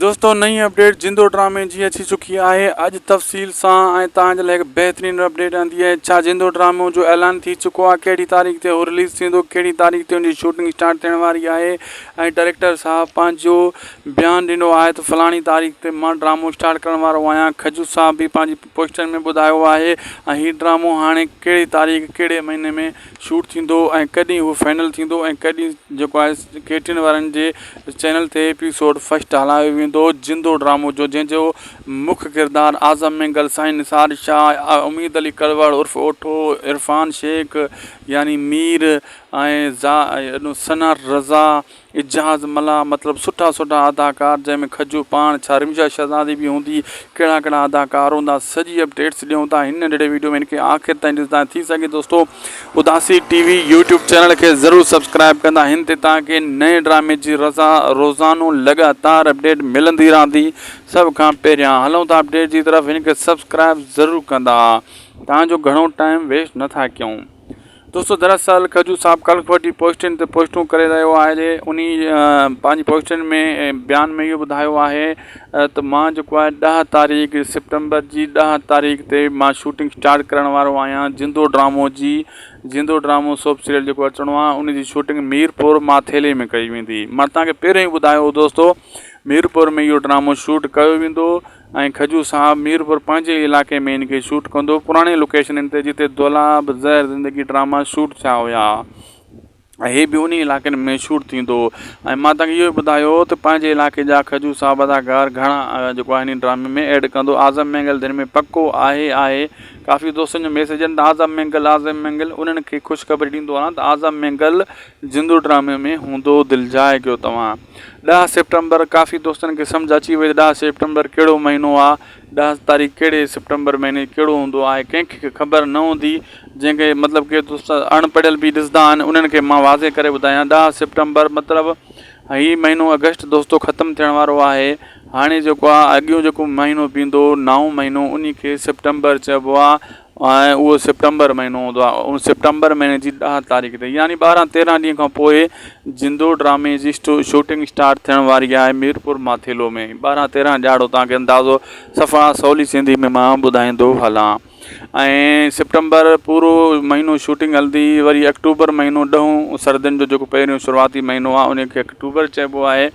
دوستو نئين اپڊيٽ جندو ڊرامي جي اچي چڪي آهي اڄ تفصيل سان ۽ توهان جي لاء هڪ بهترين اپڊيٽ آندي آهي ڇا جندو ڊرامو جو اعلان ٿي چڪو آهي ڪهڙي تاريخ تي هو رليز ٿيندو ڪهڙي تاريخ تي ان جي شوٽنگ اسٽارٽ ٿيڻ واري آهي ۽ ڊائريڪٽر صاحب پنهنجو بيان ڏنو آهي ته فلاڻي تاريخ تي مان ڊرامو اسٽارٽ ڪرڻ وارو آهيان کجو صاحب به پنهنجي پوسٽر ۾ ٻڌايو آهي ۽ هي ڊرامو هاڻي ڪهڙي تاريخ ڪهڙي مهيني ۾ شوٽ ٿيندو ۽ ڪڏهن هو فائنل ٿيندو ۽ ڪڏهن جيڪو آهي ڪي ٽي اين وارن جي چينل تي ايپيسوڊ فسٽ هلايو ويندو جندو ڊرامو جو جنهن جو مک ڪردار اعظم مينگل سائين نثار شاهه اميد علي ڪلوڙ عرف اوٺو عرفان شيخ يعني مير ۽ ثنا رضا اعجاز ملاح مطلب سٺا سٺا اداڪار جنهن ۾ کجو پاڻ ڇا رمشا شهزادي به هوندي ڪهڙا ڪهڙا اداڪار هوندا سڄي اپڊيٽس ڏيون ٿا هن ننڍڙي ويڊيو ۾ هن کي آخر تائين ڏسندا ٿي سگهي دوستو اداسي ٽي وي يوٽيوب چينل کي ضرور سبسڪرائب ڪندا هن تي توهان کي نئين ڊرامي جي رضا روزانو لڳاتار اپڊيٽ ملندي رهندي سڀ کان پهريان هلون ٿا اپڊيٽ جي طرف هن کي سبسڪرائب ضرور ڪندا توهان جو گهڻو ٽائيم ويسٽ نٿا ڪيون. دوستو دراصل کجو صاحب ڪلهه کان وٺي پوسٽن تي پوسٽون ڪري رهيو آهي انهي پنهنجي پوسٽن ۾ بيان ۾ اهو ٻڌايو آهي ته مان جيڪو آهي ڏهه تاريخ سيپٽمبر جي ڏهه تاريخ تي مان شوٽنگ اسٽارٽ ڪرڻ وارو آهيان جندو ڊرامو جي جندو ڊرامو سوپ سيريل جيڪو اچڻو آهي ان جي شوٽنگ ميرپور ماٿيلي ۾ ڪئي ويندي مان توهان کي پهريون ئي ٻڌايو هو دوستو ميرپور ۾ اهو ڊرامو شوٽ ڪيو ويندو ۽ کجو صاحب ميرپور پنهنجي ئي علائقي ۾ ان کي شوٽ ڪندو پراڻي لوڪيشنن تي جتي دولاب زهر زندگي ڊراما شوٽ ٿيا هيا ۽ هي به انهي علائقن ۾ شوٽ ٿيندو ۽ مان توهان کي اهو به ٻڌايو ته پنهنجي علائقي جا کجو صاحب اداڪار گهڻا جيڪو آهي ان ڊرامي ۾ ايڊ ڪندو اعظم مينگل جن ۾ پڪو آهي آهي ڪافي دوستن جو ميسيج آهن ته اعظم مينگل اعظم مينگل انهن کي خوشخبري ڏيندو آهيان ته اعظم مينگل جندو ڊرامي ۾ هوندو دلجاء ڪيو توهان. ڏهه سيپٽمبر ڪافي دوستن کي سمجهه اچي وئي ته ڏهه سيپٽمبر ڪهڙو مهينو آ ڏهه تاريخ ڪهڙي سيپٽمبر مهيني ڪهڙو هوندو آهي ڪنهن کي خبر نه هوندي جنهن کي مطلب ڪي دوست اڻ پڙهيل به ڏسندا آهن انهن کي مان واضح ڪري ٻڌايان ڏهه سيپٽمبر مطلب هي مهينو آگسٽ دوستو ختم ٿيڻ وارو آهي هاڻي جيڪو آ اڳيون جيڪو مهينو پيندو نائون مهينو انهي کي سيپٽمبر چئبو آ ۽ اهو سيپٽمبر مهينو هوندو آهي ان سيپٽمبر مهيني جي ڏهه تاريخ تي يعني ٻارهن تيرهن ڏينهن کان پوء جندو ڊرامي جي شوٽنگ اسٽارٽ ٿيڻ واري آهي ميرپور ماٿيلو ۾ ٻارهن تيرهن ڏهاڙو توهان کي اندازو صفا سولي سنڌي ۾ مان ٻڌائيندو هلان ۽ سيپٽمبر پورو مهينو شوٽنگ هلندي وري آڪٽوبر مهينو ڏهون سردين جو جيڪو پهريون شروعاتي مهينو آهي ان کي آڪٽوبر چئبو آهي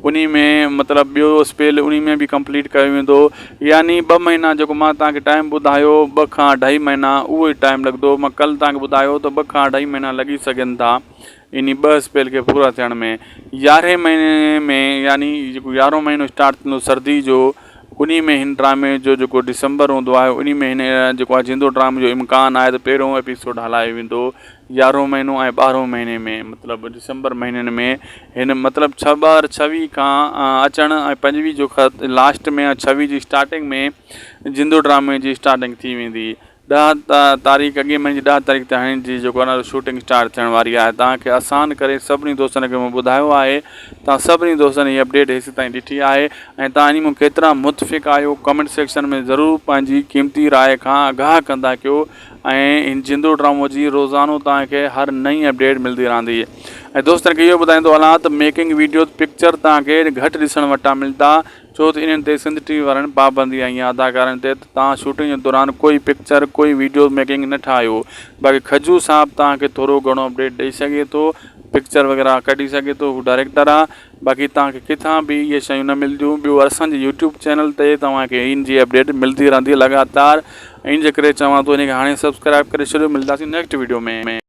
انهي ۾ مطلب ٻيو اسپيل انهي ۾ به ڪمپليٽ ڪيو ويندو يعني ٻه مهينا جيڪو مان توهان کي ٽائيم ٻڌايو ٻه کان اڍائي مهينا اهو ئي ٽائيم لڳندو مان ڪلهه توهان کي ٻڌايو ته ٻه کان اڍائي مهينا لڳي سگهن ٿا انهي ٻه اسپيل کي پورا ٿيڻ ۾ يارهين مهيني ۾ يعني جيڪو يارهون مهينو اسٽارٽ ٿيندو سردي جو انهي ۾ هن ڊرامي جو جيڪو ڊسمبر هوندو آهي انهي ۾ هن جيڪو آهي جندو ڊرامي جو امڪان آهي ته پهريون ايپيسوڊ هلايو ويندو يارهون مهينو ۽ ٻارهون مهيني ۾ مطلب ڊسمبر مهينن ۾ هن مطلب ڇهه ٻار ڇويهه کان اچڻ ۽ پنجويهه جو خط لاسٽ ۾ ۽ ڇويهه جي اسٽارٽنگ ۾ جندو ڊرامي جي اسٽارٽنگ ٿي ويندي ڏهه تاريخ اڳئين مهيني جي ڏهه تاريخ تي هن جي جيڪو آهي شوٽنگ اسٽارٽ ٿيڻ واري آهي توهان کي آسان ڪري سڀني دوستن کي مون ٻڌايو آهي توهان سڀني دوستن هي اپڊيٽ هيسي تائين ڏٺي آهي ۽ توهان انهي مان ڪيترا متفق آهيو ڪمينٽ سيڪشن ۾ ضرور پنهنجي قيمتي راء کان آگاهه ڪندا ڪيو ۽ هن جندو ڊرامو جي روزانو توهان کي هر نئين اپڊيٽ ملدي رهندي ۽ دوستن کي اهو ٻڌائيندو هلان ته ميڪنگ ويڊيو پڪچر توهان کي گهٽ ڏسڻ وٽان ملدا ڇو ته انهن تي سنڌ ٽي وي وارن پابندي هنئي آهي اداڪارن تي ته توهان شوٽنگ جي دوران ڪوئي پڪچر ڪوئي ويڊيو ميڪنگ نه ٺاهيو باقي کجو صاحب توهان کي ٿورو گهڻو اپڊيٽ ڏئي سگهي ٿو پڪچر وغيره ڪڍي سگهي ٿو هو ڊائريڪٽر آهي باقي توهان کي ڪٿان به اهي شيون نه ملنديون ٻيو اسان جي يوٽيوب چينل تي توهان کي ان جي اپڊيٽ ملدي رهندي لڳاتار ان جي ڪري چوان ٿو ان کي هاڻي سبسڪرائب ڪري ڇڏيو ملداسين نيڪسٽ ويڊيو ۾.